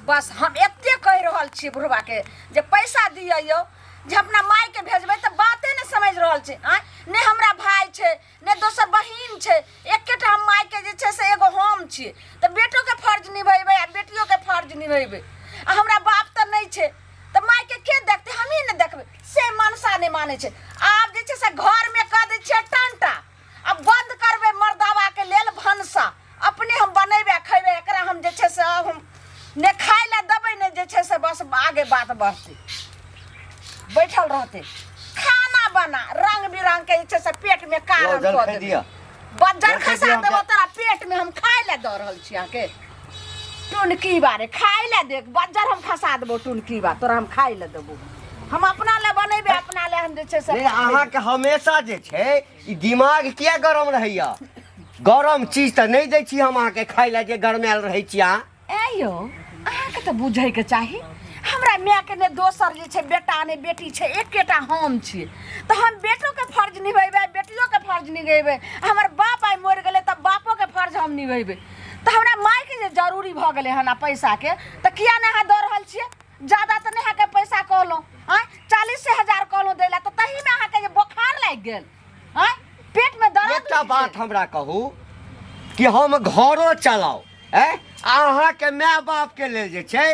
बस हम एते कहि रहल छियै बुढ़बाके जे पैसा दिअ यौ, जे अपना मायके भेजबै तऽ बाते नहि समझि रहल छै। आँय, नहि हमरा भाय छै, नहि दोसर बहिन छै, एकेटा हम मायके जे छै से एगो हम छियै। तऽ बेटोके फर्ज निभेबै आ बेटियोके फर्ज निभेबै। आ हमरा बाप तऽ नहि छै, तऽ मायके के देखतै? हमही ने देखबै। से मनसा नहि मानै छै। आब जे छै से घरमे कऽ दै छियै टंटा, आ बंद करबै मर्दाबाके लेल भनसा। अपने हम बनेबै आ खैबै। एकरा हम जे छै से आब हम ने खाय लए देबै, ने जे छै से बस आगे बात बढ़तै। बैठल रहतै, खाना बना रंग बिरंग के जे छै से पेट में कारण लौ, कऽ जलखै देबै। दिअ। बज्जर जलखै खसा दिअ, हम देबो तोरा पेट में। हम खाय लए दऽ रहल छी अहाँके टुनकी बारे। खाय लए देख, बज्जर हम खसा देबो टुनकी बा तोरा। हम खाय लए देबो, हम अपना लए बनेबै, अपना लए हम जे छै से नहि, अहाँके हमेशा जे छै ई दिमाग किया गरम रहैया? गरम चीज तऽ नहि दै छी हम अहाँके खाय लए जे गरमायल रहै छी अहाँ। ऐ यौ, अहाँके तऽ बुझैके चाही, हमरा मायके ने दोसर जे छै बेटा ने बेटी छै, एकेटा हम छियै। तऽ हम बेटोके फर्ज निभेबै, बेटियोके फर्ज निभेबै। हमर बाप आइ मरि गेलै तऽ बापोके फर्ज हम निभेबै। तऽ हमरा मायके जे जरूरी भऽ गेलै हन आ पैसाके, तऽ किया नहि अहाँ दऽ रहल छियै? ज्यादा तऽ नहि अहाँके पैसा कहलहुँ। आँय, 40 हजार कहलहुँ दै लए, तऽ तहीमे अहाँके जे बोखार लागि गेल, आँय, पेटमे दर्द एकटा उठि बात गेल। हमरा कहू कि हम घरो चलाउ ऐ अहाँके माय बापके लेल जे छै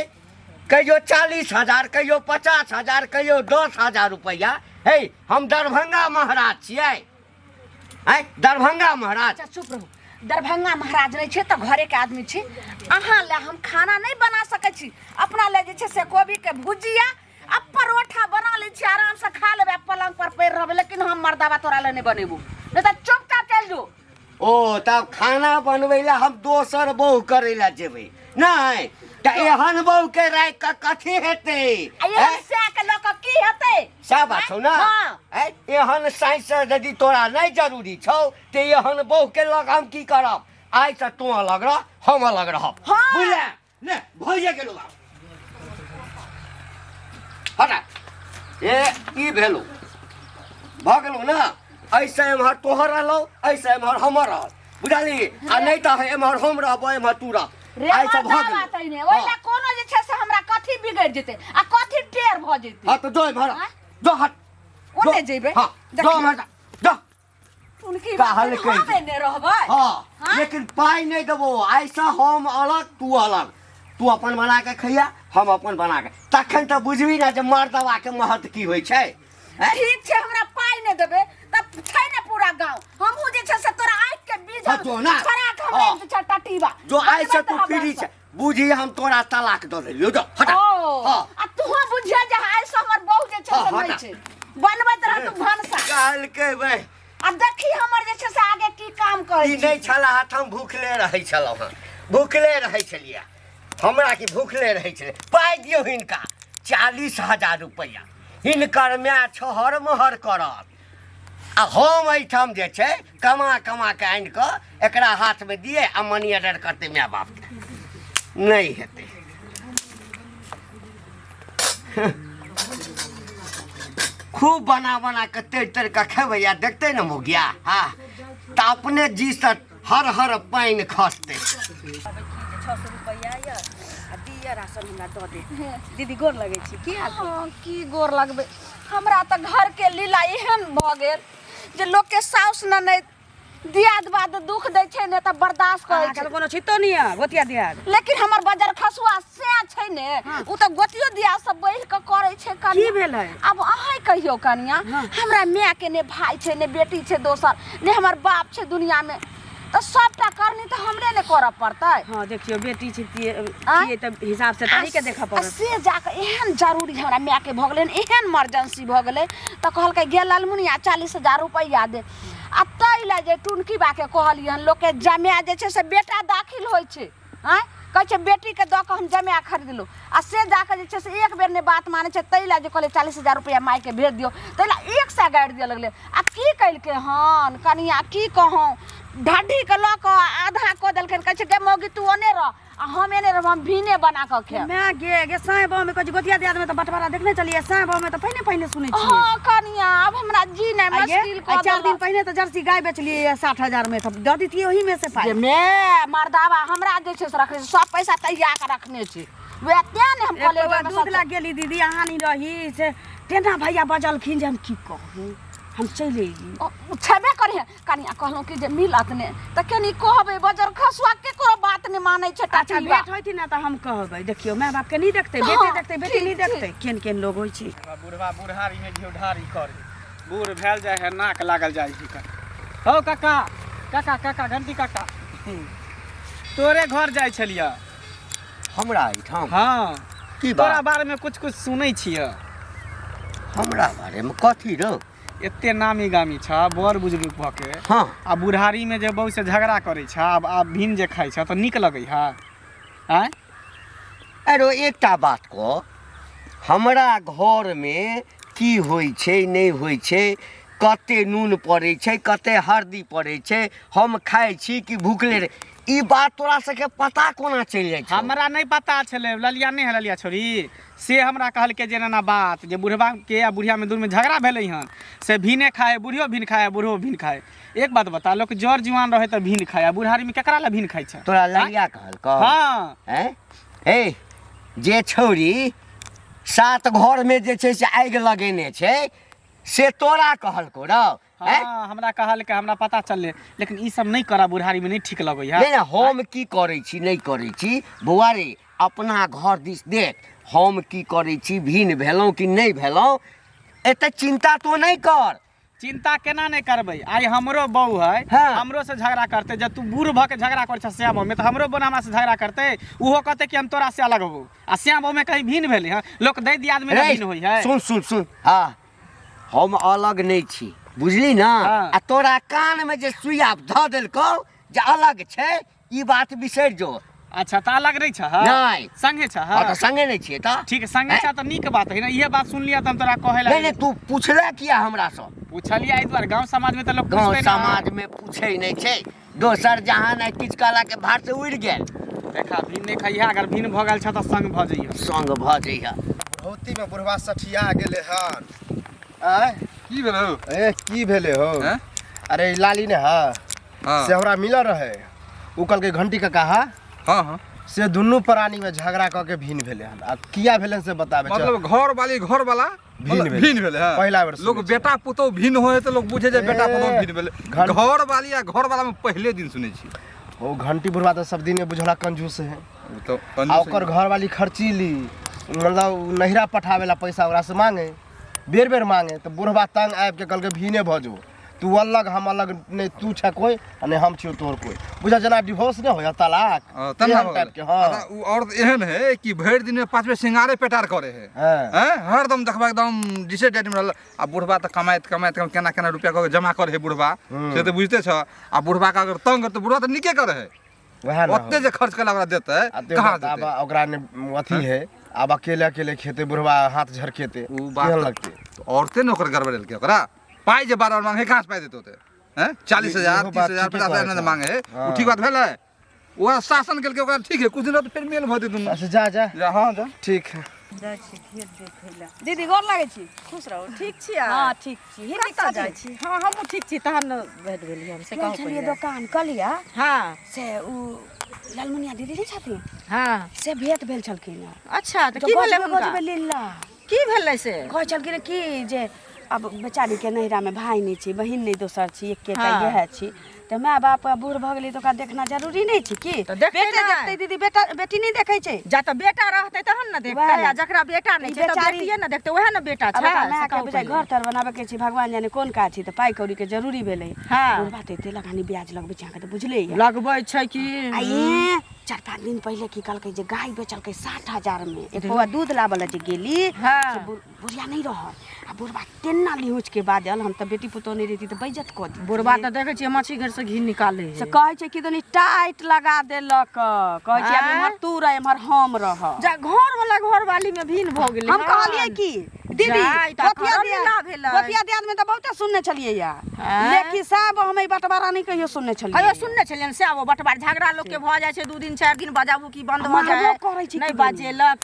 कहियो 40,000, कहियो 50,000, कहियो 10,000 रुपैआ। हे, हम दरभंगा महाराज छियै? आँय, दरभंगा महाराज? अच्छा, चुप रहू। दरभंगा महाराज नहि छै तऽ घरेके आदमी छी। अहाँ लए हम खाना नहि बना सकै छी। अपना लए जे छै से कोबीके भुजिया आ परोठा बना लै छी, आरामसँ खा लेबै आ पलंग पर पड़ि रहबै। लेकिन हम मर्दाबा तोरा लए नहि बनेबो, नहि तऽ चुपचाप चलि जो। ओ तब खाना बनबै लए हम दोसर बहु करै लए जेबै? नहि तऽ एहन बहु के राखि कऽ कथी हेतै? आ एहन ऐं? सएह के लऽ कऽ की हेतै? सएह बात छौ ने? हाँ। ऐं? एहन साइंस यदि तोरा नहि जरूरी छौ तऽ एहन बहु के लऽ कऽ हम की करब? आइ से तू अलग रह, हम अलग रहब। हाँ। बुझले ने? भइए गेलो आब, हटा। ए ई भेलो, भऽ गेलो ने। ऐसे एम्हर तोहर रहलौ, ऐसे एम्हर हमर रहल, बुझलही? आ नहि तऽ एम्हर हम रहबो, एम्हर तू रह। रे आइ से भऽ मर्दाबा गेलो। तैने ओहि लए कोनो जे छै से हमरा कथी बिगड़ि जेतै आ कथी टेर भऽ जेतै? हाँ, तऽ जो एम्हर। आँय? जो, हट। ओने जेबै? हाँ, जो। देखियौ। एम्हर जा, जो। उनकी बात कहलकै हम जे- एने रहबै। हाँ। हाँ? लेकिन पाइ नहि देबो। ऐसा हम अलग, तू अलग। तू अपन बना के खैया, हम अपन बना के। तखन तऽ बुझबी ने जे मर्दवा के महत्व की होइ छै, हैं? ठीक छै, हमरा पाइ नहि देबै तऽ छै ने पूरा गाँव। हमहूँ जे छै से तोरा आँखि के बीज हाँ, जो ना। छोड़ा के हमरा हाँ। जे छै टटीबा जो आइ से तू बनबैत फ्री रहब। छै, बुझी हम तोरा तलाक दऽ देलियौ। जो, हटा। ओ हाँ। आ तूहो बुझिया जे आइ से हमर बहू जे छै हाँ, से नहि हटा। छै। बनबैत रह तू भनसा। कहलकै बे आ देखी हमर जे छै से आगे की काम करै ई छी। नहि छला हाथ, हम भूखले रहै छलहुँ हँ, भूखले रहै छलियै। हमरा की भूखले रहै छलै? पाइ दियौ हिनका 40,000 रुपैआ, हिनकर माय छहर महर करत आ हम एहिठाम जे छै कमा कमा के आनि कऽ एकरा हाथमे दियै आ मनी ऑर्डर करतै माय बापके? नहि हेतै। खूब बना बना कऽ तरि तरि कऽ खेबै आ देखतै ने मौगिया, हँ, तऽ अपने जीसँ हर हर पानि खसतै। 600 रुपैआ यऽ आ दिअ, राशन हमरा दऽ दे। दीदी, गोर लगै छी, की हाल? हाँ, की गोर लगबै? हमरा तऽ घरके लीला एहन भऽ गेल जे लोकके साउस ननैद दियाद बाद दुख दै छै ने तऽ बर्दाश्त करै अहाँके छै। तऽ कोनो छितो नहि यऽ गोतिया दियाद। लेकिन हमर बजर खसुआ से छै ने, ओ तऽ गोतियो दियाद सब बढ़ि कऽ करै छै कनिया। की भेलै? आब अहाँ कहियौ कनिया, हमरा मायके ने भाय छै, ने बेटी छै दोसर, ने हमर बाप छै दुनियामे, तऽ सबटा करनी तऽ हमरे ने करऽ पड़तै? हँ, देखियौ, बेटी छै आँय? छियै तऽ हिसाब से तऽ अहीँके देखऽ आ पड़त। से जाकऽ एहन जरूरी हमरा मायके भऽ गेलै, एहन इमरजेंसी भऽ गेलै तऽ कहलकै गे ललमुनिया, 40,000 रुपैआ दे। आ ताहि लए जे टुनकी बाके कहलियै हन, लोकके जमाए जे छै से बेटा दाखिल होइ छै, आँय, कहै छै बेटीके दऽ कऽ हम जमाए खरीदलहुँ, आ से जाकऽ जे छै से एक बेर नहि बात मानै छै। ताहि लए जे कहलियै 40,000 रुपैआ मायके भेज दियौ, ताहि लए 100 गाड़ि दिअ लगलै। आ की केलकै हन कनिया, की कहूँ, ढड्ढीके लऽ कऽ आधा कऽ देलखिन। कहै छै गे मौगी, तू ओने रह आ हम एने रहब, हम भीने बना कऽ खायब। माय गे, गे साँय बाँह में कहै छै गोतिया दियाद में तऽ बँटवारा देखने छलियै, साँय बाँह में तऽ पहिने पहिने सुनै छियै। हँ कनिया, आब हमरा जी नहि आ ये, मुश्किल आ कऽ 4 दिन देलक। पहिने तऽ जर्सी गाय बेचलियै 60,000 में, तऽ दऽ दितियै ओहिमे से पाइ। जे मे मर्दाबा हमरा जे छै से रखने छै, सब पैसा तैयार कऽ रखने छै। वएह तें ने हम एक कहलियै पौआ जे दूध सब- लग गेली दीदी अहाँ नहि रही से तेना भैया बजलखिन जे हम की कहू हम चलि अयली ओ, छेबे करिहे कनिया कहलहुँ कि जे मिलत ने तऽ कनी कहबै बजर खसुआ केकरो बात नहि मानै छै अच्छा टटलीवा भेंट होती ना तऽ हम कहबै देखियौ माय बाप के नहीं देखते हाँ, बेटे देखते बेटी ठीक, नहीं देखते केहन केहन लोग होइ छै बुढ़वा बुढ़ारी में घिउढारी करे बूढ़ भेल जाइ है नाक लागल जाइ है कर हौ काका काका काका घंटी काका तोरे घर जाइ छलियै हमरा एहिठाम हँ की तोरा बात बारे में कुछ कुछ सुनै छियै हमरा बारेमे कथी रौ एते नामी गामी छ बड़ बुजुर्ग भऽ के हँ आ बुढ़ारी में जे बहू से झगड़ा करै छ आब आब भिन जे खाइ छ तऽ नीक लगै है आँय अरे एकटा बात कह हमरा घरमे की होइ छै नहि होइ छै कते नून पड़ै छै कते हरदी पड़ै छै हम खाइ छी कि भुखले रह ई बात तोरा सबके पता कोना चलि जाइ छौ हमरा नहि पता छलै ललिया नहि है ललिया छोरी से हमरा कहलकै जे एना एना बात जे बुढ़बाके आ बुढ़ियामे दुनूमे झगड़ा भेलै हन से भिने खाए बुढ़ियो भिन खाए बुढ़ो भिन खाए एक बात बता लोक जर जुआन रहे तऽ भिन खाए आ बुढ़ारीमे केकरा लए भिन खाइ छै तोरा ललिया कहलकौ हँ हैं हे जे छौरी सात घरमे जे छै से आगि लगेने छै से तोरा कहलकौ रौ हैं हँ हमरा कहलकै हमरा पता चललै लेकिन ई सब नहि करऽ बुढ़ारीमे नहि ठीक लगै है नहि नहि हम की करै छी नहि करै छी बौआ रे अपना घर दिस देख हम की करै छी भिन्न भेलहुँ कि नहि भेलहुँ एते चिन्ता तू नहि कर चिंता केना नहि करबै आइ हमरो बहू है हाँ। हमरो से झगड़ा करतै जब तू बूढ़ भऽ के झगड़ा करै छह श्याम में तऽ हमरो बन हमरा से झगड़ा करतै ओहो कहतै कि हम तोरा से अलग होबो आ श्याम में कहीं भिन्न भेलै हँ लोक दै दियाद में रे, भिन्न होइ है सुन सुन सुन हाँ हम अलग नहि छी बुझली ना हाँ। आ तोरा कानमे जे सुइया धऽ देलकौ जे अलग छै ई बात बिसरि जो अच्छा तऽ अलग नहि छह नहि। संगे छह हँ तऽ संगे नहि छियै तऽ ठीक है संगे छह तऽ नीक बात है ने इहे बात सुन लिअ तऽ हम तोरा कहै नहि लए नहि तू पुछले किया हमरासँ पुछलियै एहि दुआरे गाँव समाज में तऽ लोक गाँव पुछतै ना समाज में पूछै नहि छै दोसर जहाँ नहि किछु कहला के भार से उड़ि गेल देखा भिन्न नहि खइहे अगर भिन्न भऽ गेल छह तऽ संग भऽ जइहे संग भऽ जइहे बुढ़ौतीमे बुढ़वा सठिया गेलै हन आँय की भेल हौ ए की भेलै हौ हैं? अरे ई लाली ने है हाँ से हमरा मिलल रहे ओ कहलकै घंटी काका हा हाँ हाँ से दुनू प्राणी में झगड़ा कऽ के भिन्न भेलै हन आ किया भेलै से बताबै चल। मतलब घर वाली घर वाला भिन्न मतलब भेलै। भिन्न भेलै हँ पहिला बेर लोक सुनै छियै। बेटा पुतोह भिन्न होइ है तऽ लोक बुझे जे बेटा ए, पुतोह भिन्न भेलै घंटी- घर वाली आ घर वाला में पहिले दिन सुनै छी ओ घंटी बुढ़वा तऽ सब दिन बुझला कंजूस है ओ तऽ आ कंजूस ओकर घर वाली खर्चीली मतलब उ नैहरा पठावे ला पैसा ओकरा से मांगे बेर बेर मांगे तऽ बुढ़वा तंग आबि के कहलकै भीने भऽ जो तू अलग हम अलग नहीं तू छै कोई आ नहीं हम छियौ तोहर कोई बुझा जेना डिवोर्स नहीं होया तलाक हँ, तेना एहन भऽ टाइप गेलै। के हाँ आ उ औरत एहन है कि भरि दिन में पाँच बेर सिंगारे पेटार करे है हाँ। हैं हरदम देखबा एकदम डिसे डेट में रहल आ बुढ़बा तऽ कमाइत कमाइत कमाइत केना केना रुपया कऽ के जमा करे है बुढ़बा से तऽ बुझिते छ आ बुढ़बा के अगर तंग करतै बुढ़बा तऽ नीके करे है वएह ना ओते जे खर्च केला ओकरा देतै आ ते कहाँ बात आब देतै ओकरा ने अथी है आब अकेले अकेले खेते बुढ़वा हाथ झरकेते उ बात केहन लगते तऽ औरते ने ओकर गड़बड़ेलकै ओकरा पाइ जे बार बार मांगे कहाँ से पाइ देतै ओते हैं 40,000 इहो बात 30,000 ठीके 50,000 कहै ने छह। मांगे है उ हाँ। ठीक बात भेलै ओकरा शासन केलकै ओकरा ठीक है कुछ दिन बाद फेर मेल भऽ जेतै दुनू अच्छा जा जा जा हाँ जा ठीक है जाइ छी खेत देखै लए दीदी गोर लागै छी खुश रहू ठीक छियै हँ ठीक छी हिन्दी कतऽ जाइ छी हँ हमहूँ ठीक छी तहन ने भेट भेलियै हम से गेल कहू छलियै पहिले दोकान कहलियै हँ से उ लालमुनिया दीदी नहि छथिन हँ से भेंट भेल छलखिन हँ अच्छा तऽ की भेलै गजबे हुनका गजबे लीला की भेलै से कहै छलखिन की जे आब बेचारीके नैहरामे भाय नहि छै बहिन नहि दोसर छी एकेटा हँ। इएह छी तऽ माय बाप बूढ़ भऽ गेलै तऽ ओकरा देखना जरूरी नहि छै की तऽ देखतै बेटे नहि। देखतै दीदी बेटा बेटी नहि देखै छै जा तऽ बेटा रहतै तहन ने देखतै वएह ने। आ जकरा बेटा नहि ई छै तऽ बेचारी- बेटिए ने देखतै उएह ने बेटा आब छै ओकरा से मायके कहू बुझाइ पहिले। घर तर बनाबैके छै भगवान जाने कोन काज छै तऽ पाइ कौड़ीके जरूरी भेलै हँ। बुढ़बा तऽ एते लगानी ब्याज लगबै छै अहाँके तऽ बुझले यऽ लगबै छै कि आ ये 4-5 दिन पहिले की कहलकै जे गाय बेचलकै 60,000 में एक पौआ दूध लाबऽ लए जे गेली हँ। से बुढ़िया नहि रहल आ बुढ़बा तेना लिहुच के बाजल हम तऽ बेटी पुतोह नहि रहिती तऽ बेइज्जत कऽ दी बुढ़बा तऽ देखै छियै मछी घर से घी निकालै से कहै छै कि तनी टाइट लगा देलक कहै छै आब आँय? एम्हर तू रह एम्हर हम रह जा घर वाला घर वाली में भिन्न भऽ गेलै हम कहलियै की दीदी जाय, तऽ गोतिया खराब दियाद- ना भेलै। गोतिया दियाद में तऽ बहुते सुनने छलियै या आँय? लेकिन साहब हम ई बंटवारा नहि कहियो सुनने छलियै कहियो सुनने छलियनि से आब बटवार झगड़ा लोक के भऽ जाइ छै 2 दिन 4 दिन बजाबू की बंद भऽ मारबो जाय करै छै नहि कि दुनू। बजेलक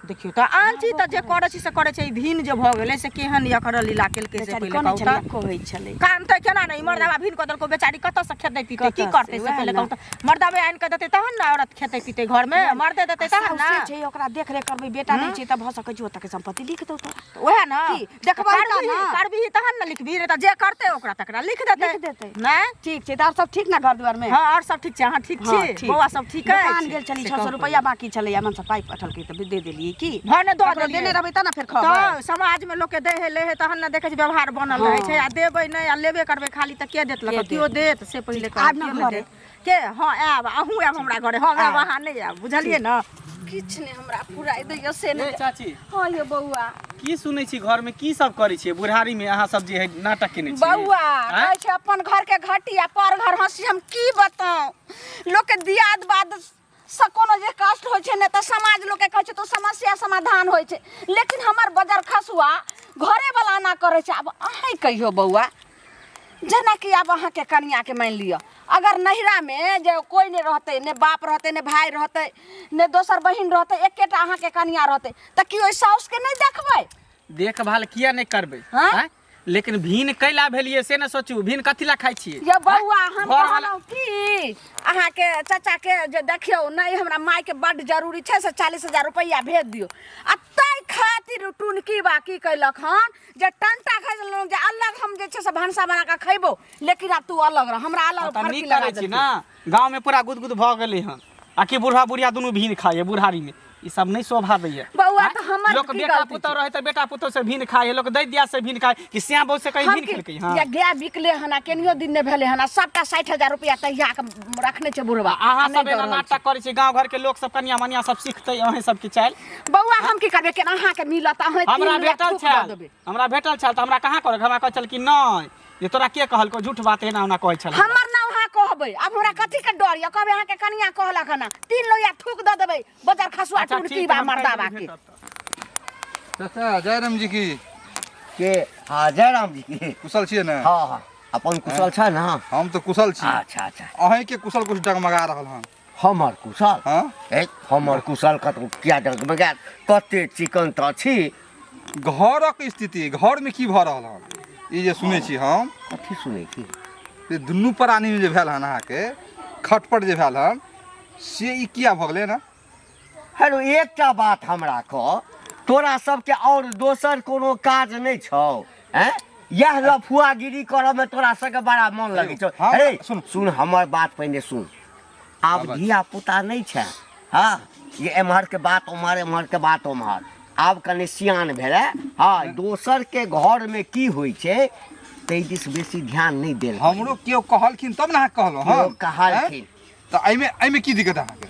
देखियौ तऽ आन चीज तऽ जे करै छी से करै छै ई भिन जे भऽ गेलै से केहन एकर लीला केलकै से बेचारी पहिले कनै कहू छलै तऽ कहै छलै कानतै केना नहि मर्दाबा भिन कऽ देलको बेचारी कतऽसँ खेतै पीतै की कतऽसँ, करतै से वएह पहिले ने। कहू तऽ मर्दाबे आनि कऽ देतै तहन ने औरत खेतै पीतै घरमे मर्दे देतै तहन ने साउसे छै ओकरा देख रेख करबै बेटा नहि छै तऽ भऽ सकै छै ओतऽ के सम्पत्ति लिख दौ तोरा तऽ ओएह ने की? देखबै तऽ तऽ करबिही ने। करबिही तहन ने लिखबिही नहि तऽ जे करतै ओकरा तकरा लिख देतै लिख देतै। नहि ठीक छै तऽ आर सब ठीक ने घर दुआर में हँ आओर सब ठीक छै अहाँ ठीक हँ, छी ठीक। बौआ सब ठीक अछि दोकान गेल छली से 600 कहू रुपैआ बाकी छलैया मन से पाइ पठलकै तऽ दे देलियै की भने दऽ ककरो देलियै। देने रहबै तऽ ने फेर खबै तऽ समाजमे लोकके दै है लै है तहन ने देखै छै व्यवहार बनल रहै छै आ देबै नहि आ लेबे करबै खाली तऽ के देत लऽ के केओ देत से पहिले कहू, आब ने केओ नहि घरे। देत। के हँ आयब अहूँ आयब हमरा घरे हम आयब अहाँ नहि आयब बुझलियै ने किछु नहि हमरा फुराइ दैया से ए नहि चाची हँ यौ बौआ की सुनै छी घरमे की सब करै छियै बुढ़ारीमे अहाँ सब जे है नाटक केने छी बौआ आँय? कहै छै अपन घर के घटी आ पर घर हंसी हम की बताउ लोक के दियाद बाद से कोनो जे कष्ट होइ छै ने तऽ समाज लोक के कहै छै तऽ समस्या समाधान होइ छै लेकिन हमर बजर खसुआ घरे वाला एना करै छै आब अहीं कहियौ बौआ जेनाकि आब अहाँके कनिआँके मानि लिअ अगर नैहरामे जे कोइ नहि रहतै ने बाप रहतै ने भाय रहतै ने दोसर बहिन रहतै एकेटा अहाँके कनिआँ रहतै तऽ की ओहि साउसके नहि देखबै देखभाल किया नहि करबै हाँ? आँय? लेकिन भीन कैला भेलियै से ने सोचू भीन कथी ला खाइ छियै ये बौआ हम घरवाला- कहलहुँ की अहाँके चाचाके जे देखियौ नहि हमरा मायके बड्ड जरूरी छै से 40,000 रुपैआ भेज दियौ आ ताहि खातिर टुनकी बा की कयलक हन जे टंटा खा लेलहुँ जे अलग हम जे छै से भनसा बना कऽ खयबो लेकिन आब तू अलग रह हमरा अलग तऽ फरकी नीक लगा करै छी देलकै। ने गाँवमे पूरा गुदगुद भऽ गेलै हन आ कि बुढ़ा बुढ़िया दुनू भीन खाइए बुढ़ारीमे ई सब नहि शोभा दैए बौआ, तऽ हमर लोक की बेटा गलती पुतहु रहै तऽ बेटा पुतहु से भीन खाइ लोक दै दिया से भीन खाइ कि श्याम बहू से कहीं हम भीन की- खेलकै हँ या गाय बिकले हन आ केनियो दिन नहि भेलै हन आ सबटा 60,000 रुपया तहिया के रखने छै बुढ़वा अहाँ आ नहि सब दऽ एना रहल छै। नाटक करै छी गाँव घरके लोक सब कनिया मनिया सब सिखतै अहें सबके चालि बौआ हम की करबै केना अहाँके मिलत अहाँ हमरा तीन लाख भेटल थूक दऽ छल देबै हमरा भेटल छल तऽ हमरा कहाँ कहलक हमरा कहै छल कि नहि जे तोरा के कहलकौ झूठ बात एना ओना कहै छल हमर नाम अहाँ कहबै आब हमरा कथी के डर यऽ कहबै अहाँके कनिया कहलक हन तीन लोहिया थूक दऽ देबै बजर खसुआ अच्छा, टुनकी ठीक बा हम कहि मर्दाबा देबै के भेटत तऽ। चाचा जयराम जी की के हाँ जयराम जी की कुशल छियै ने हाँ हाँ अपन कुशल छै ने हम तऽ कुशल छी अच्छा अच्छा अहीँके कुशल कुछ डगमगा रहल हन हमर कुशल हाँ ए हमर कुशल कतौ किया डगमगायत कते चिकन तऽ छी घरक स्थिति घरमे की भऽ रहल हन ई जे सुनै छी हम कथी सुनै छी जे दुनू प्राणीमे जे भेल हन अहाँके खटपट जे भेल हन से ई किया भऽ गेलै ने हेलो एकटा बात हमरा कह तोरा सबके आओर दोसर कोनो काज नहि छौ हैं इएह लफुआगिरी करऽमे तोरा सबके बड़ा मन लगै छौ हम- अरे सुन। सुन हमर बात पहिने सुन आब हाँ, बात। धिया पुता नहि छै हँ जे एम्हरके बात ओम्हर एम्हरके बात ओम्हर आब कनि सियान भेलै हँ दोसरके घरमे की होइ छै ताहि दिस बेसी ध्यान नहि देल करी। हमरो केओ कहलखिन तब ने अहाँ कहलहुँ केओ हन कहलखिन। तऽ एहिमे एहिमे की दिक्कत अहाँके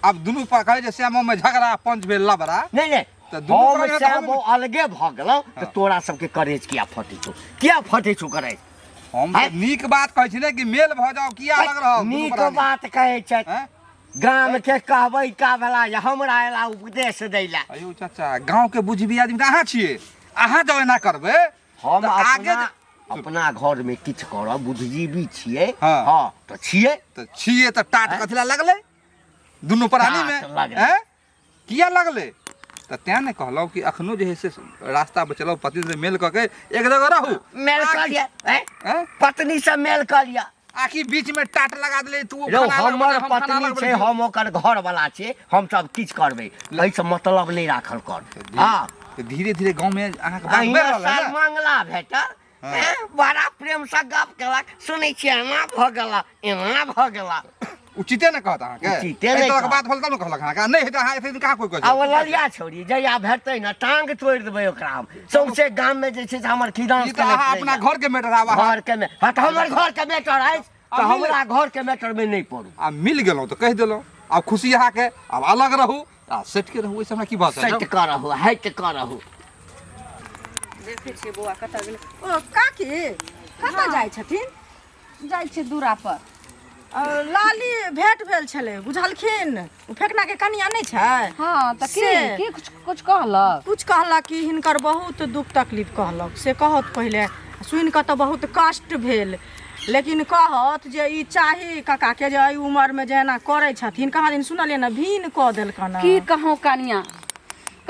आब दुनू पर कहै छै श्यामोमे झगड़ा पंच भेल लबड़ा नहि नहि तऽ दुनू हम प्राणी तऽ श्याम हम- अलगे भऽ गेलहुँ तऽ तोरा सबके करेज किया फटै छौ किया फटै छौ करेज हम तऽ नीक बात कहै छी ने कि मेल भऽ जाओ किया अलग रहब दुनू नीक प्राणी? बात कहै छै आँय? गाम के कहबै का भला जे हमरा एला उपदेश दै ला अयौ चाचा गाँव के बुझबी आदमी तऽ अहाँ छियै अहाँ जब एना करबै हम तऽ आगे अपना अपना घर में किछु करब बुद्धिजीवी छियै हाँ। हाँ तऽ छियै तऽ छियै तऽ टाट कथी ला लगलै दुनू प्राणी मे टाट लगलै। आँय? किया लगलै तऽ तें ने कहलहुँ कि अखनो जे है से रास्ता बचेलहुँ पत्नी से मेल कऽ के एक जगह रहू मेल कऽ लिअ आँय? आँय? पत्नी से मेल कऽ लिअ आखिर बीच में टाट लगा देले तू रौ खाना अलग हमर बना, हम खाना पत्नी अलग छै बनेलियै। हम ओकर घर वाला छै हम सब किछु करबै एहिसँ मतलब नहि राखल कर हँ तऽ धीरे धीरे गाँव में अहाँके बात बढ़ि अहिना रहल है साल ने मांगला भेटल हाँ। एँ, बड़ा प्रेमसँ गप केलक सुनै छियै एना भऽ गेला एना भऽ गेला उचिते ने कहत अहाँके उचिते एहि नहि तरहके कहत। बात भेल तब ने कहलक अहाँके आ नहि हेतै अहाँ एते दिन कहाँ कोइ कहै आ ओ छै ललिया छौड़ी जहिया भेटतै ने टांग तोड़ि देबै ओकरा हम सौंसे गाममे जे छै से हमर खिदांस ई तऽ अहाँ अपना घर के मैटर आब अहाँ घरके मे हँ तऽ हमर घरके मैटर अछि तऽ आ मिल- हमरा घरके मैटरमे नहि पड़ू आ मिल गेलहुँ तऽ कहि देलहुँ आब खुशी अहाँके आब अलग रहू आ सटि के रहू ओहिसँ हमरा की बात सटि कऽ रहू हटि कऽ रहू देखै छियै बौआ कतऽ गेलै ओ काकी कतऽ जाइ छथिन जाइ छियै दूरा पर लाली भेंट भेल छलै बुझलखिन ओ फेकनाके कनिया नहि छै हँ तऽ की से- की कुछ कुछ कहलक कुछ कहलक कि हिनकर बहुत दुख तकलीफ कहलक से कहत पहिले सुनि कऽ तऽ बहुत कष्ट भेल लेकिन कहत जे ई चाही काकाके जे एहि उमरमे जे एना करै छथिन कहाँ दिन सुनलियै ने भीन कऽ देलकनि की कहूँ कनिया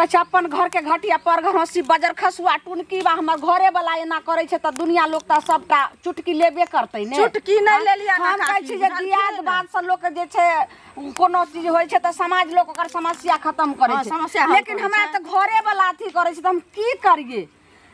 कहै छै अपन घरके घटिया पर घर हँसी बजर खसुआ टुनकी बा हमर घरे वाला एना करै छै तऽ दुनिया लोक तऽ सबटा चुटकी लेबे करतै ने। चुटकी नहि लेलियै हम काका, कहै छी जे बुझलखिन दियाद ने? बाद से लोक जे छै कोनो चीज होइ छै तऽ समाज लोक ओकर समस्या खत्म करै हँ, छै, समस्या हल लेकिन करै हमरा छै। तऽ घरे वाला अथी करै छै तऽ हम की करियै?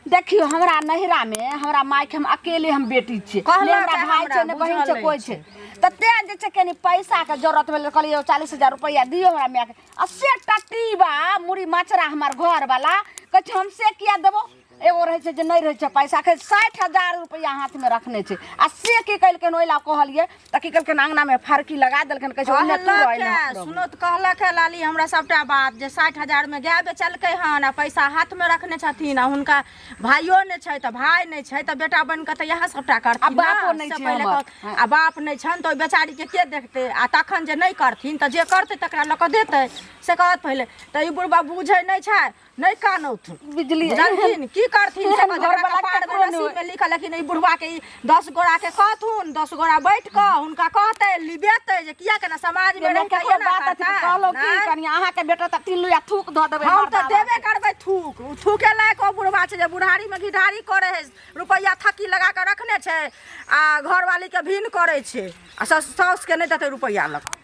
देखियौ हमरा नैहरामे हमरा मायके हम अकेले हम बेटी छियै, कहलक ने हमरा है भाय छै हमरा, ने बहिन छै बुझल कोइ अछि। छै, तऽ तें जे छै कनि पैसाके जरूरत भेलै, कहलियै 40,000 रुपैआ दियौ हमरा मायके। आ से टटीबा मुड़ी मचरा हमर घरवला कहै छै हम से किया देबो? एगो रहै छै जे नहि रहै छै पैसा, 60,000 रुपैआ हाथमे रखने छै। आ से की केलखिन, ओहि लए कहलियै तऽ की केलखिन, अङ्गनामे फरकी लगा देलखिन, कहै छै ओन्ने तू रह, कहलक एन्ने है, हम रहबै। सुनो तऽ कहलक है लाली हमरा सबटा बात जे 60,000 मे गाय बेचलकै हन आ पैसा हाथमे रखने छथिन आ हुनका भाइयो नहि छै, तऽ भाय नहि छै तऽ बेटा बनि कऽ तऽ इएह सबटा करथिन आ बापो ने, नहि से छै पहिले हमर। आ बाप नहि छनि तऽ ओहि बेचारीके के देखतै? आ तखन जे नहि करथिन तऽ जे करतै तकरा लऽ कऽ देतै, से कहत पहिले। तऽ ई बुढ़बा बुझै नहि छै, नहि कानौथुन बिजली बुझलखिन की करथिन से एहन जकरा घरवला कपारमे ककरो नहि नसीबमे लिखल। लेकिन ई बुढ़बाके ई 10 गोरा के कहथुन, 10 गोरा बैठ कऽ हुनका कहतै, लिबेतै जे किया केना समाजमे जेना रहि कऽ ककरो एना बात अथी करतै? कहलहुँ की नहि। कनि अहाँके बेटा तऽ 3 लोहिया थूक धऽ देबै हम तऽ मर्दाबा। देबे करबै थूक, ओ थूके लायक ओ बुढ़बा छै जे बुढ़ारीमे घिढारी करै है, रुपैआ थक्की लगा कऽ रखने छै आ घरवालीके भिन्न करै छै आ साउसके नहि देतै रुपैआ लऽ कऽ।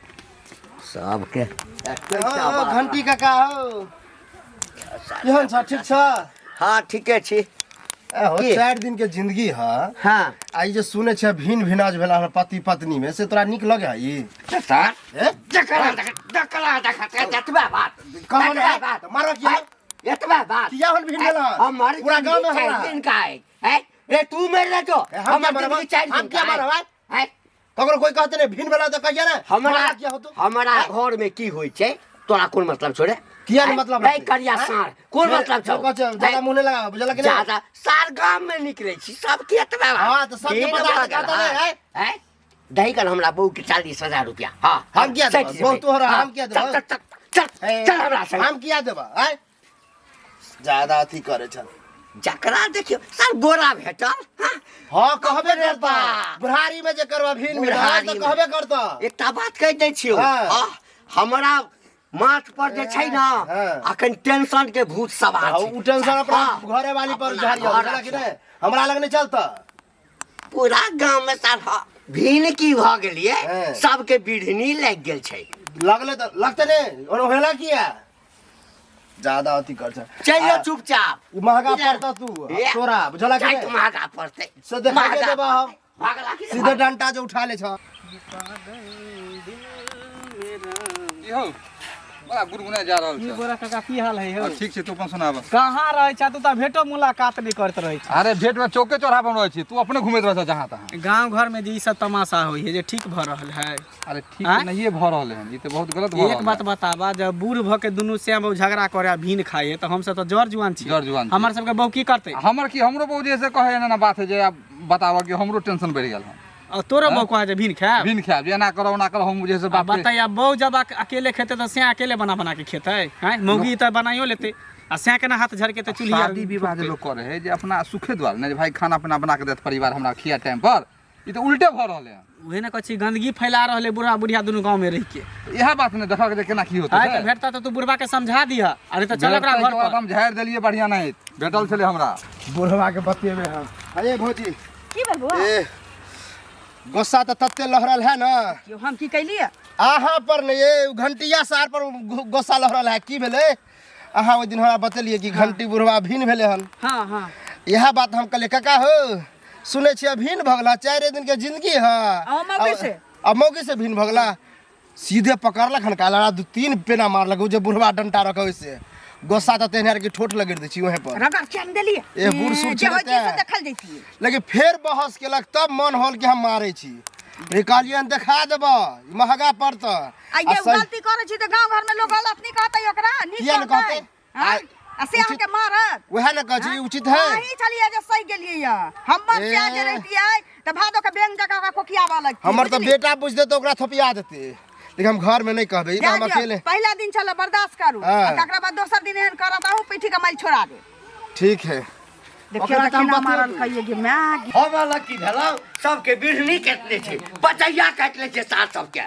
सबके ओ, घंटी काका हो, केहन छ? ठीक छ? हाँ ठीके छी। ए हो, की? 4 दिन के जिंदगी ह। हाँ। आ ई जे सुनै छै भिन भिनाज भेला हमरा पति पत्नी में, से तोरा नीक लगे है ई? सर ए? जकरा जकरा देखत एतबा बात कहल एतबा है, बात तऽ मारऽ किया? एतबा बात किया हन भिन भेला? हमर पूरा गाँव में जिंदगी हल्ला। 4 दिन का है हैं? रे तू मर रहे तो ए, हम हमर क्या मरब? जिंदगी 4 हम दिन क्या का है मरब, आँय? हैं? ककरो कोई कहते नहीं भिन भेला तऽ कहिया ने हमरा मारऽ किया होतो? हमरा घर में की होइ छै तोरा कोन मतलब छोड़े? किया ने मतलब नहीं रखतै? करिया आँय? सार कोन से- मतलब छौ? से कहै छै, ज्यादा मुँह नहि लगाबऽ, बुझलक कि नहि? ज्यादा सार गाम में निकले छी सबके एतबा बात। हाँ, तऽ सबके तीन पता भऽ है, गेल, कहता नहि, हाँ। आँय? आँय? दही कन हमरा बहू के 40,000 रुपया। हाँ हम किया सठि देबऽ? जेबै। बहू तोहरा, हाँ, हम किया चल देबऽ? चल चल चल ए, चल हमरा संग। हम किया देबऽ? आँय? ज्यादा अथी करै छल। जकरा देखियौ सर गोरा भेटल। हाँ? हाँ कहबे अरे करता बा। बुढ़ारी में जे करबा भिन भिन बुढ़ारी तऽ में। कहबे करता। एकटा बात कहि दै छियौ। हाँ। आह, हमरा माथ पर जे छै ने हाँ। अखन टेंशन के भूत सवार हाँ, छै। उ टेंशन अपना हाँ, घरे वाली पर अपना झाड़ियो, घर बुझला कि छै। नहि? हमरा लग नहि चलता। पूरा गांव में सर भिन की भऽ गेलियै, हाँ। सबके बिढ़नी लागि गेल छै। लगले तऽ लगते नहि, ओना हेला किया ज्यादा अथी कर छै। चलियो आ, चुपचाप। ई महगा बुझल? पड़ता तू ए, तोरा, बुझला कि जाइत नहि? महगा पड़तै। से देखाइए महगा देबा हम। पड़तै। भागला कि सीधे भाग? डंटा जो उठा ले छ। की हौ, बड़ा गुनगुनाय जा रहल की छै। गोरा काका, की हाल है हौ? ठीक छै, तू अपन सुनाब। कहाँ रहै छ तू? तऽ भेटो मुलाकात नहि करैत रहै छ। अरे भेंट में चौके चौराहा पर रहै छी, तू अपने घुमैत रहै छ जहाँ तहाँ। गांव घर में जे ई सब तमाशा होइ है जे ठीक भऽ रहल है? अरे ठीक आँय? नहिए भऽ रहल हन, ई तऽ बहुत गलत भऽ एक रहल बात है। बताबा, जब बूढ़ भऽ के दुनू श्याम बाबू झगड़ा करे आ भीन खाए है, तऽ हमसब तऽ जर जुआन छी। जर जुआन छी। हमर सबके बहू की करतै? हमर की, हमरो बहू जे से कहै एना एना बात है जे आब बताबऽ कि हमरो टेंशन बढ़ि गेल हन। आ तोरो बहू कहै जे भीन खायब? भीन खायब, जे एना करऽ ओना करऽ, हम जे से आ बाप रे। बताइए, बहू जब अकेले खेतै तऽ सैं अकेले बना बना के खेतै? हैं, मौगी तऽ बनाइयो लेतै आ सैं केना हाथ झरकेतै चूल्हिया? शादी विवाह जे लोक करे है जे अपना सुखे दुआरे ने जे भाई खाना पीना बना के देत परिवार हमरा खिया टाइम पर, ई तऽ उल्टे भऽ रहलै हन। उहे ने कहै छी, गंदगी फैला रहलै बूढ़ा बुढ़िया दुनू गाँव में रहि के। इएह बात ने देखऽ के जे केना की होतै। आइ तऽ भेटता तऽ तू बुढ़बा के समझा दिह, अरे तऽ चल ओकरा भेटतै घर कि ओकरा पर। हम झाड़ि देलियै, बढ़िआँ नहि भेटल छलै हमरा। बुढ़वा के बतेबे हम। अरे भौजी, की भेल बौआ? ए गुस्सा तऽ तते लहरल है ना। यौ, हम की कैलियै? अहाँ पर नहि, ए उ घंटिया सार पर गुस्सा लहरल है। की भेलै, अहाँ ओहि दिन हमरा बतेलियै कि घंटी बुढ़वा भिन भेलै हन। हाँ हाँ। इएह बात हम कहलियै, काका हो, सुनै छियै भिन भऽ गेला, 4 दिन के जिंदगी है। आ मौगी से? आ मौगी से भिन भऽ गेला। सीधे पकड़लक हन काला, 2-3 पेना मारलक उ जे बुढ़वा डंटा रखै ओइसे। गुस्सा तऽ तेहन कि ठोट लगेर दै छी वहीं पर। रगड़ चैन देलियै। ए, बूढ़ सूढ़ जे छलै होइ छै से तें। देखल जैतियै। लेकिन फेर बहस केलक तब मन होल कि हम मारै छी। रे कहलियै देखा देबऽ, ई महगा पड़तऽ। आ ये गलती करै छी तऽ गाँव घरमे लोक गलत नहि कहतै ओकरा, नीक किया ने कहतै? कहतै? आँय? आ से अहाँके मारत? वएह ने कहै छी, ई उचित है? अहीं छलियै जे सहि गेलियै यऽ। हमर से जे ए। रहितियै तऽ भादो के बेंग जकाँ ओकरा कोकियाबऽ लगतियै। हमर तऽ बुझलियै? बेटा बुझतै तऽ ओकरा थोपिया देतै, लेकिन हम घर में नहि कहबै, ई तऽ जाय हम दियौ, अकेले। पहिला दिन छलै, बर्दाश्त करू। हाँ। आ तकरा बाद दोसर दिन एहन करत, अहूँ पीठी के मारि छोड़ा देब। ठीक है। देखियौ ओकरा तऽ तऽ हम केना बतेबै। मारल कहिए गे माय गे। हम अलग की भेलहुँ, सबके बिढ़नी काटि लै छै, पचैया काटि लै छै सार सबके।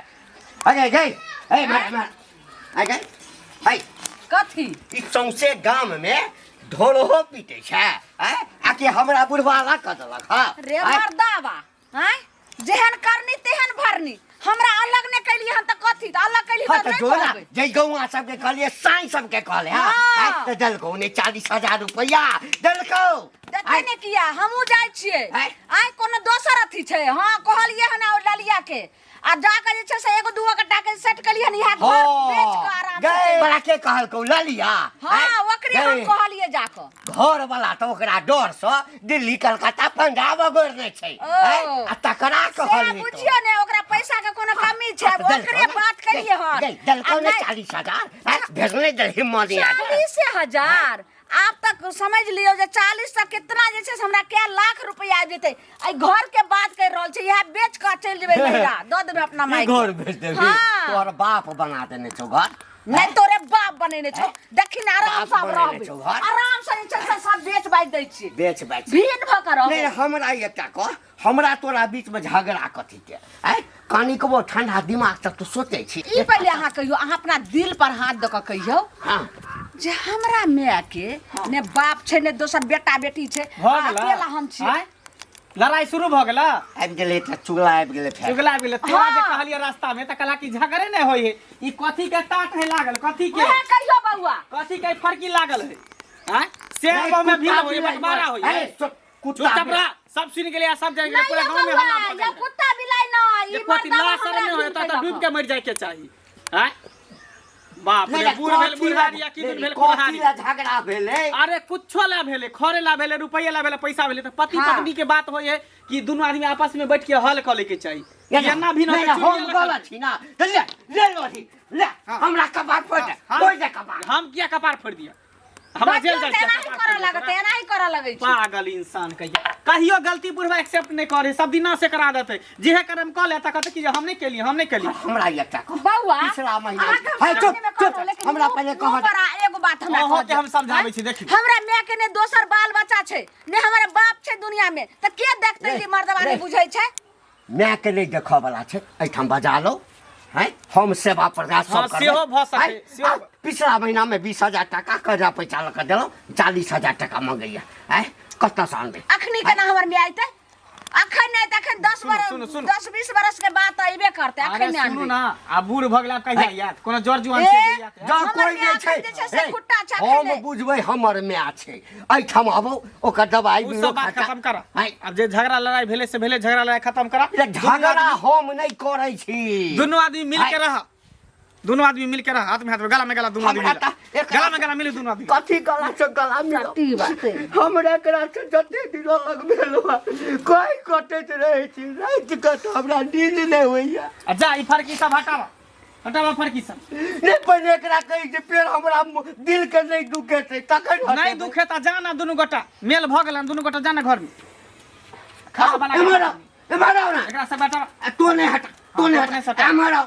अरे गई, ए मार मार, आ गई, है कथी ई सौंसे गाम में ढोलहो पीटे छै आँय? आ कि हमरा बुढ़वा अलग कऽ देलक हँ रे आँय? मर्दावा आँय जेहन करनी तेहन भरनी हमरा अलग ने कैलियै हन तऽ कथी तऽ अलग कैली हाँ तऽ तऽ नहि जोड़ा कहबै जै गौआ सबके कहलियै साँइ सबके कहले हँ हाँ। आँय, तऽ देलकौ ने 40,000 रुपैआ देलकौ देखे ने किया हमहूँ जाइ छियै आँय? आइ कोनो दोसर अथी छै हँ कहलियै हन ओ ललिया के आ जाके जे छै से एगो दूगो गोटा के सेट केलियै हन इएह घर बेच कऽ आराम से गए चलि बड़ा के कहलकौ ललिया हँ आँय? ओकरे हम गए। कहलियै जाकऽ घर वाला तऽ ओकरा डर से दिल्ली कलकत्ता पंजाब अगोरने छै ओ। आँय? आ तकरा से कहलही तो। बुझियौ ने ओकरा पैसा के कोनो कमी छै हाँ, तऽ देलकौ ओकरे ने। बात करियै हन देलकौ आ ने नहि- 40,000 आँय? भेजने देलही मनी 40,000 आब तक समझ लियौ जे 40 से कितना जे छै से हमरा कै लाख रुपया आबि जेतै एहि घर के बात करि रहल छी इएह बेच कऽ चलि जेबै नैहरा दऽ देबै अपना माय के। घर भेज देबही हाँ। तोहर बाप बना देने छौ घर नहि तोरे बाप बनेने छौ देखी ने आराम बाप से आब बनेने रहबै छौ घर। आराम से जे छै से सब बेच बाजि दै छियै बेच बाजि भीन भऽ कऽ नहि रहबै हमरा एकटा कह हमरा तोरा बीचमे झगड़ा कथी के आँय कनिकबो ठंडा दिमाग से तू सोचै छी ई पहिले अहाँ कहियौ अहाँ अपना दिल पर हाथ दऽ कऽ कहियौ हाँ जे हमरा माय के ने बाप छै ने दोसर बेटा बेटी छै भऽ आ गेला अकेला हम छियै आँय? लड़ाई शुरू भऽ गेला आबि गेलै तऽ चुगला आबि गेलै फेर चुगला आबि गेलै तोरा जे हाँ। कहलियै रास्ता में तऽ कहला कि झगड़े नहि होइ है ई कथी के टाट है लागल कथी के उएह कहियौ बौआ कथी के फरकी लागल है आँय? से अब में भी होई बंटवारा होई अरे, कुत्ता चुपचाप रह सब सुन गेलै आ सब जानि गेलै नहीं पूरा ये गाँव में बौआ हल्ला भऽ ये गेलै कुत्ता बिलाइ न जे ई कथी मर्दावा लाश हमरा नहि होय भीन तऽ कयलक डूबि के मरि जाय के चाही आँय बाप नहि, रे नहि, बूढ़ भेल कथी बुढ़ारी आ की ला- दिन भेल कथी कुल्हारी ला झगड़ा भेलै अरे कुछो ला भेलै खरे ला भेलै रुपैआ ला भेलै पैसा भेलै तऽ पति हाँ। पत्नी के बात होइ है कि दुनू आदमी आपस में बैठ के हल कऽ लैके चाही नहि, एना भी नहि, न हम गलत छी ना तऽ ले ले लोही ले हमरा कपार फोड़ दे फोड़ दे कपार हम किया कपार फोड़ दिया हमरा जेल देखियौ जाइ तऽ एनाही छै करऽ लगतै एनाही करऽ लगै छै पागल इंसान कहिया कहियो गलती बुढ़वा एक्सेप्ट नहि करे सब दिना से करा देते जेहे करम कऽ ले तऽ कहते कि जे हम नहि केलियै हम नहि केलियै हमरा एकटा कह बौआ पिछला महीना अहाँके हम है, चुप, सामनेमे चुप, कहलहुँ, लेकिन हमरा मुँह- पहिले मुँह कह दे। पर आ एगो बात हमरा अहूँ कह के हम दिअ। समझाबै छी, देखियौ। हमरा माय के ने दोसर बाल बच्चा छै ने हमर बाप छै दुनिया में तऽ के देखतै रे, कि मर्दवा रे। नहि बुझै छै मायके नहि देखऽ वाला छै एहिठाम बजा लो हैं हम सेवा प्रयास सब हाँ, करबै। सेहो भऽ सकै, हैं? सेहो- आ, पिछला महीनामे 20,000 टाका कर्जा पैसा लऽ कऽ देलहुँ 40,000 टाका मंगैया आँय कतऽसँ आनबै अखनी केना हमर माय अयतै अखन नहि तऽ अखन 10 सुनू, सुनू, बरस सुनू। 10 20 बरस के बाद तऽ अयबे करतै अरे अखन नहि सुनू आनबै ना आ बूढ़ भऽ गेला कहिया याद कोनो जर जुआन ए, छै जे याद जँ हमर कोइ माय नहि छै अखन जे छै से हे, खुट्टा छै हम अखन बुझबै हमर माय छै एहिठाम आबो ओकर दवाइ उ बीरो सब बात खर्चा खत्म कर आँय, अब जे झगड़ा लड़ाई भेलै से भेलै झगड़ा लड़ाई खत्म करा रे, झगड़ा हम नहि करै छी दुनू आदमी मिल के आँय, रह दुनू आदमी मिल के रह हाथ में हाथ में गला में गला दुनू आदमी हमरा मिला। तऽ एकरा- गला में गला मिले दुनू आदमी कथी गला से गला मिलो सती बात है। हमरा एकरा से जते दिन अलग भेल कोई कटैत रहै छी राति कऽ तऽ हमरा नींद नहि होइया आ जा ई फरकी सब हटावा हटावा फरकी सब नहि पहिने एकरा कहै छै फेर हमरा दिल के नहि दुखेतै तखन नहीं हटेबै। दुखे तऽ जा ना दुनू गोटा मेल भऽ गेल दुनू गोटा जा ना घर में खाना बना के एम्हर आउ, एम्हर आउ ना एकरा सब हटावा आ, तू नहि हटा तू नहि हाँ, अपने हटा से हटा। एम्हर आउ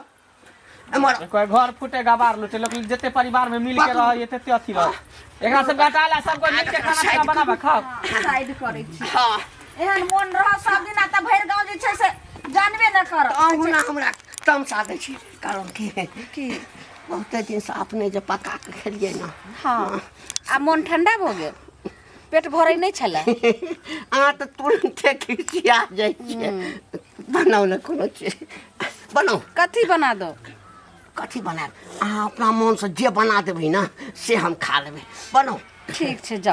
एम्हर आउ। कोई घर फूटे गबार लूटे लोग जते परिवार में मिल के रहे तते अथी रहे एकरा सब हटा ला सब कोई मिल के खाना पीना बनाबा खाओ साइड करै छी हाँ एहन मोन रह सब दिना तऽ भरि गाँव जे छै से जानबे न कर अहूँ ना हमरा तमसा दै छी कारण कि की बहुते दिनसँ अपने जे पका कऽ खेलियै ने हँ आ मोन ठंडा भऽ गेल पेट भरै नहि छलै अहाँ तऽ तुरन्ते खिसिया जाइ छियै बनाउ ने कोनो चीज बनाउ कथी बना दो कथी बनायब अहाँ अपना मोनसँ जे बना देबै ने से हम खा लेबै बनाउ ठीक छै जाउ